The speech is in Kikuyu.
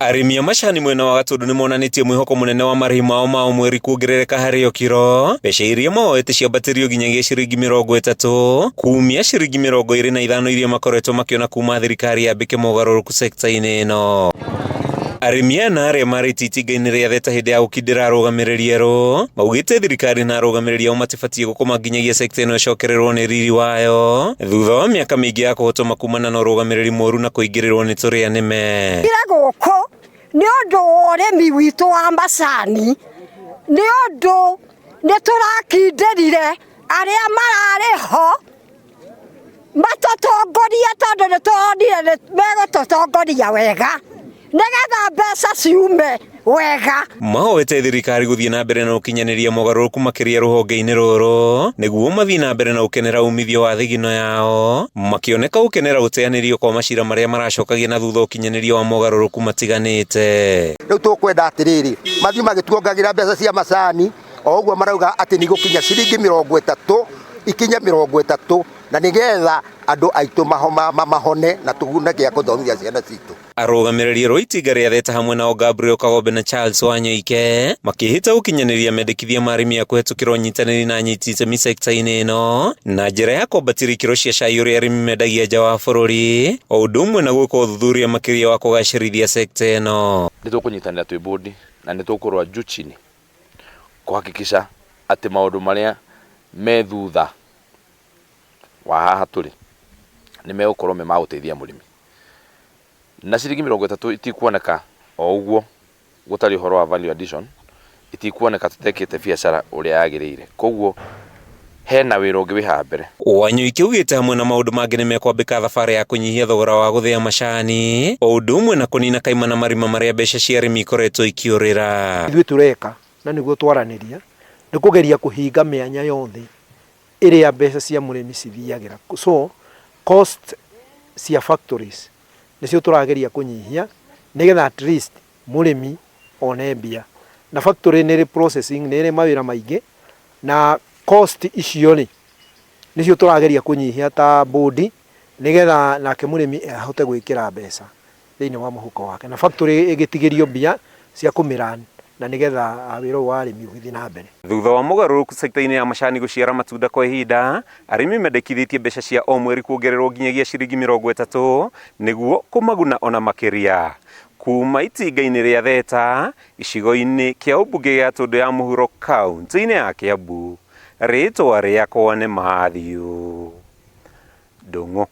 Arĩmi a macani mwena wa Gatũndũ nĩmonanĩtie mwĩhoko mũnene wa marĩhi mao ma o mweri kuongerereka harĩ o kiro, mbeca iria moete ciambatĩrio nginyagia ciringi 30 kumia ciringi 25 iria makoretwo makĩona kuma thirikari yambĩke mogarũrũku sekta-inĩ ĩno. Arĩmi aya na arĩa marĩtie itinga-inĩ rĩa Theta hĩndĩ ya gũkindĩra arũgamĩrĩri erũ, maugĩte thirikari na arũgamĩrĩri ao matibatiĩ gũkoma nginyagia sekta ĩno ĩcokererwo nĩ riri wayo thutha wa mĩaka mĩingĩ ya kũhotoma kumana na ũrũgamĩrĩri mũru na kũingĩrĩrwo nĩ tũrĩa nĩme. Ndire gũkũ nĩ ũndũ wa ũrĩmi witũ wa macani, nĩ ũndũ nĩ tũrakindĩrire arĩa mararĩ ho matũtongorie tondũ nĩ tũronire nĩ megũtũtongoria wega nĩgetha mbeca ciume wega. Mahoete thirikari gũthiĩ na mbere na gũkinyanĩria mogarũrũku makĩria rũhonge-inĩ rũrũ nĩguo mathiĩ na mbere na gũkenera umithio wa thigino yao, makĩoneka gũkenera gũteanĩrio kwa macira marĩa maracokagia na thutha ũkinyanĩria wa mogarũrũku matiganĩte. Rĩu tũkwenda atĩrĩrĩ, mathiĩ magĩtuongagĩra mbeca cia macani o ũguo marauga atĩ nĩ igũkinya ciringi 30, ikinye 30 na nĩgetha andũ aitũ mahone na tũgune gĩa gũthomithia ciana citũ. Arũgamĩrĩri erũ a itinga rĩa Theta hamwe nao Gabriel Kagombe na Charles Wanyoike makĩhĩta gũkinyanĩria mendekithia ma arĩmi a kũhetũkĩra ũnyitanĩri na anyiti itemi sekta-inĩ ĩno na njĩra ya kwambatĩria ikĩro cia cai ũrĩa arĩmi mendagia nja wa bũrũri o ũndũ ũmwe na gwĩka ũthuthuria makĩria wa kũgacĩrithia sekta ĩno. Nĩ tũkũnyitanĩra twĩ board na nĩ tũkũrũa juu chini kũhakikisha atĩ maũndũ marĩa me thutha wa haha tũrĩ nĩ megũkorwo me ma gũteithia mũrĩmi. Na ciringi 30 itikuoneka o ũguo gũtarĩ ũhoro wa value addition, itikuoneka tũtekĩte biacara ũrĩa yagĩrĩire. Koguo hena wĩra ũngĩ wĩ haha mbere. Wanyoike augĩte hamwe na maũndũ mangĩ nĩmekwambĩka thabarĩ ya kũnyihia thogora wa gũthĩa macani o ũndũ ũmwe na kũnina kaimana marima marĩa mbeca cia arĩmi ikoretwo ikĩũrĩra. Ithuĩ tũreka na nĩguo twaranĩria nĩ kũgeria kũhinga mĩanya yothe ĩrĩa mbeca cia mũrĩmi cithiagĩra. So cost cia factories nĩcio tũrageria kũnyihia nĩgetha at least mũrĩmi one mbia. Na factory nĩ ĩrĩ processing, nĩ ĩrĩ mawĩra maingĩ na cost icio rĩ, nĩcio tũrageria kũnyihia ta board nĩgetha nake mũrĩmi ahote gwĩkĩra mbeca thĩinĩ wa mũhuko wake. Na factory ĩgĩtigĩrio mbia cia kũmĩ run na nĩgetha wĩra ũyũ wa ũrĩmi ũgĩthiĩ na mbere. Thutha wa mũgarũrũku sekta-inĩ ya macani gũciara matunda kwa ihinda, arĩmi mendekithĩtie mbeca cia o mweri kuongererwo nginyagia ciringi 30 nĩguo kũmaguna ona makĩria. Kuma itinga-inĩ rĩa Theta, gĩcigo-inĩ kĩa ũmbunge gĩa Gatũndũ ya Mũhuro kauntĩ-inĩ ya Kĩambu, rĩtwa rĩakwa nĩ Mathew Ndung'u.